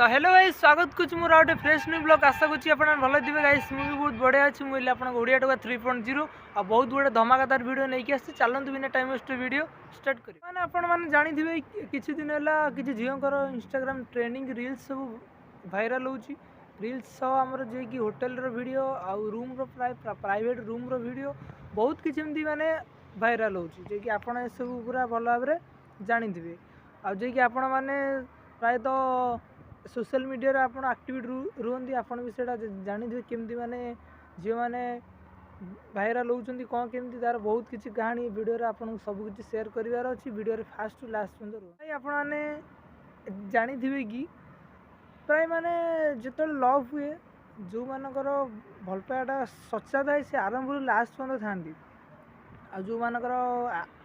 ତ ହ୍ୟାଲୋ ଭାଇ, ସ୍ୱାଗତ କରୁଛି ମୋର ଆଉ ଗୋଟେ ଫ୍ରେଶ୍ ନ୍ୟୁ ବ୍ଲଗ୍। ଆଶା କରୁଛି ଆପଣ ଭଲ ଥିବେ। ଗାଇସ୍, ମୁଁ ବି ବହୁତ ବଢ଼ିଆ ଅଛି। ମୁଁ ହେଲି ଆପଣଙ୍କ ଓଡ଼ିଆ ଟୋକା 3.0 ଆଉ ବହୁତ ଗୁଡ଼େ ଧମାକାଦାର ଭିଡ଼ିଓ ନେଇକି ଆସିଛି। ଚାଲନ୍ତୁ, ବିନା ଟାଇମ୍ ୱେଷ୍ଟ ଭିଡ଼ିଓ ଷ୍ଟାର୍ଟ କରିବି। ମାନେ ଆପଣମାନେ ଜାଣିଥିବେ, କିଛି ଦିନ ହେଲା କିଛି ଝିଅଙ୍କର ଇନଷ୍ଟାଗ୍ରାମ ଟ୍ରେଣ୍ଡିଂ ରିଲ୍ସ ସବୁ ଭାଇରାଲ୍ ହେଉଛି। ରିଲ୍ସ ସହ ଆମର ଯିଏକି ହୋଟେଲର ଭିଡ଼ିଓ ଆଉ ରୁମ୍ର, ପ୍ରାୟ ପ୍ରାଇଭେଟ୍ ରୁମ୍ର ଭିଡ଼ିଓ, ବହୁତ କିଛି ଏମିତି ମାନେ ଭାଇରାଲ୍ ହେଉଛି, ଯିଏକି ଆପଣ ଏସବୁ ପୁରା ଭଲ ଭାବରେ ଜାଣିଥିବେ। ଆଉ ଯିଏକି ଆପଣମାନେ ପ୍ରାୟତଃ ସୋସିଆଲ ମିଡ଼ିଆରେ ଆପଣ ଆକ୍ଟିଭ୍ ରୁହନ୍ତି, ଆପଣ ବି ସେଇଟା ଜାଣିଥିବେ, କେମିତି ମାନେ ଝିଅମାନେ ଭାଇରାଲ୍ ହେଉଛନ୍ତି, କ'ଣ କେମିତି ତା'ର ବହୁତ କିଛି କାହାଣୀ। ଭିଡ଼ିଓରେ ଆପଣଙ୍କୁ ସବୁ କିଛି ସେୟାର କରିବାର ଅଛି। ଭିଡ଼ିଓରେ ଫାଷ୍ଟ ଟୁ ଲାଷ୍ଟ ପର୍ଯ୍ୟନ୍ତ ରୁହ। ଭାଇ, ଆପଣମାନେ ଜାଣିଥିବେ କି ପ୍ରାୟ ମାନେ ଯେତେବେଳେ ଲଭ୍ ହୁଏ, ଯେଉଁମାନଙ୍କର ଭଲ ପାଇବାଟା ସଚ୍ଚା ଥାଏ, ସେ ଆରମ୍ଭରୁ ଲାଷ୍ଟ ପର୍ଯ୍ୟନ୍ତ ଥାଆନ୍ତି। ଆଉ ଯେଉଁମାନଙ୍କର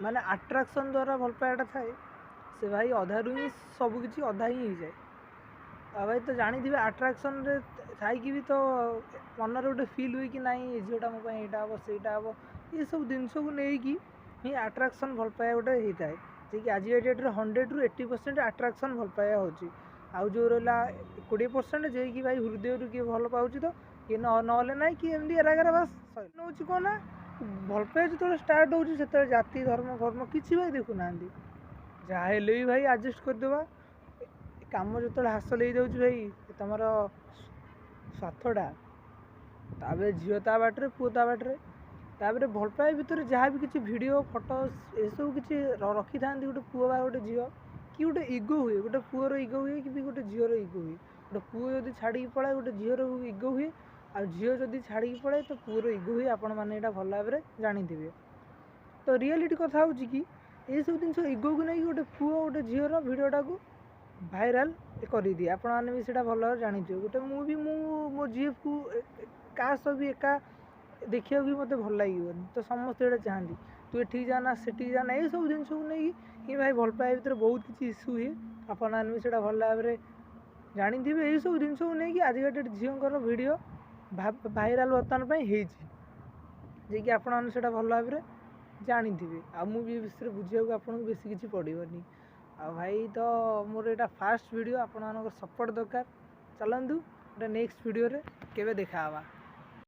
ମାନେ ଆଟ୍ରାକ୍ସନ୍ ଦ୍ୱାରା ଭଲ ପାଇବାଟା ଥାଏ, ସେ ଭାଇ ଅଧାରୁ ହିଁ ସବୁକିଛି ଅଧା ହିଁ ହେଇଯାଏ। ଆଉ ଭାଇ ତ ଜାଣିଥିବେ, ଆଟ୍ରାକ୍ସନ୍ରେ ଥାଇକି ବି ତ ମନରେ ଗୋଟେ ଫିଲ୍ ହୁଏ କି ନାଇଁ, ଏ ଝିଅଟା ମୋ ପାଇଁ ଏଇଟା ହେବ, ସେଇଟା ହେବ। ଏସବୁ ଜିନିଷକୁ ନେଇକି ହିଁ ଆଟ୍ରାକ୍ସନ୍ ଭଲ ପାଇବା ଗୋଟେ ହେଇଥାଏ, ଯିଏକି ଆଜିକା ଡେଟ୍ରେ 100ରୁ 80% ଆଟ୍ରାକ୍ସନ୍ ଭଲ ପାଇବା ହେଉଛି। ଆଉ ଯେଉଁ ରହିଲା 20%, ଯିଏକି ଭାଇ ହୃଦୟରୁ କିଏ ଭଲ ପାଉଛି ତ କିଏ ନହେଲେ ନାହିଁ କି ଏମିତି ଏରାଗେରା ବାସ୍ ନେଉଛି। କ'ଣ ନା ଭଲ ପାଇବା ଯେତେବେଳେ ଷ୍ଟାର୍ଟ ହେଉଛି, ସେତେବେଳେ ଜାତି, ଧର୍ମ ଫର୍ମ କିଛି ଭାଇ ଦେଖୁନାହାନ୍ତି। ଯାହା ହେଲେ ବି ଭାଇ ଆଡ଼ଜଷ୍ଟ କରିଦେବା। କାମ ଯେତେବେଳେ ହାସଲ ହେଇଯାଉଛି ଭାଇ, ତୁମର ସ୍ୱାର୍ଥଟା, ତାପରେ ଝିଅ ତା ବାଟରେ, ପୁଅ ତା ବାଟରେ। ତାପରେ ଭଲ ପାଇବା ଭିତରେ ଯାହା ବି କିଛି ଭିଡ଼ିଓ, ଫଟୋ ଏସବୁ କିଛି ରଖିଥାନ୍ତି ଗୋଟେ ପୁଅ ବା ଗୋଟେ ଝିଅ, କି ଗୋଟେ ଇଗୋ ହୁଏ। ଗୋଟେ ପୁଅର ଇଗୋ ହୁଏ କି ବି ଗୋଟେ ଝିଅର ଇଗୋ ହୁଏ। ଗୋଟେ ପୁଅ ଯଦି ଛାଡ଼ିକି ପଳାଏ, ଗୋଟେ ଝିଅର ଇଗୋ ହୁଏ। ଆଉ ଝିଅ ଯଦି ଛାଡ଼ିକି ପଳାଏ ତ ପୁଅର ଇଗୋ ହୁଏ। ଆପଣମାନେ ଏଇଟା ଭଲ ଭାବରେ ଜାଣିଥିବେ। ତ ରିଆଲିଟି କଥା ହେଉଛି କି ଏସବୁ ଜିନିଷ ଇଗୋକୁ ନେଇକି ଗୋଟେ ପୁଅ ଗୋଟେ ଝିଅର ଭିଡ଼ିଓଟାକୁ ଭାଇରାଲ୍ କରିଦିଏ। ଆପଣମାନେ ବି ସେଇଟା ଭଲ ଭାବରେ ଜାଣିଥିବେ। ଗୋଟେ ମୁଁ ବି ମୁଁ ମୋ ଜିଏଫ୍କୁ କାହା ସହ ବି ଏକା ଦେଖିବାକୁ ବି ମୋତେ ଭଲ ଲାଗିବନି। ତ ସମସ୍ତେ ଏଇଟା ଚାହାନ୍ତି, ତୁ ଏଠିକି ଯାନା, ସେଠିକି ଯାନା। ଏସବୁ ଜିନିଷକୁ ନେଇକି ହିଁ ଭାଇ ଭଲ ପାଇବା ଭିତରେ ବହୁତ କିଛି ଇସ୍ୟୁ ହୁଏ। ଆପଣମାନେ ବି ସେଇଟା ଭଲ ଭାବରେ ଜାଣିଥିବେ। ଏଇସବୁ ଜିନିଷକୁ ନେଇକି ଆଜିକା ଡେଟ୍ ଝିଅଙ୍କର ଭିଡ଼ିଓ ଭାଇରାଲ୍ ବର୍ତ୍ତମାନ ପାଇଁ ହେଇଛି, ଯିଏକି ଆପଣମାନେ ସେଇଟା ଭଲ ଭାବରେ ଜାଣିଥିବେ। ଆଉ ମୁଁ ବି ଏ ବିଷୟରେ ବୁଝିବାକୁ ଆପଣଙ୍କୁ ବେଶୀ କିଛି ପଡ଼ିବନି। ଆଉ ଭାଇ, ତ ମୋର ଏଇଟା ଫାଷ୍ଟ ଭିଡ଼ିଓ, ଆପଣମାନଙ୍କ ସପୋର୍ଟ ଦରକାର। ଚାଲନ୍ତୁ, ଗୋଟେ ନେକ୍ସଟ ଭିଡ଼ିଓରେ କେବେ ଦେଖା ହେବା।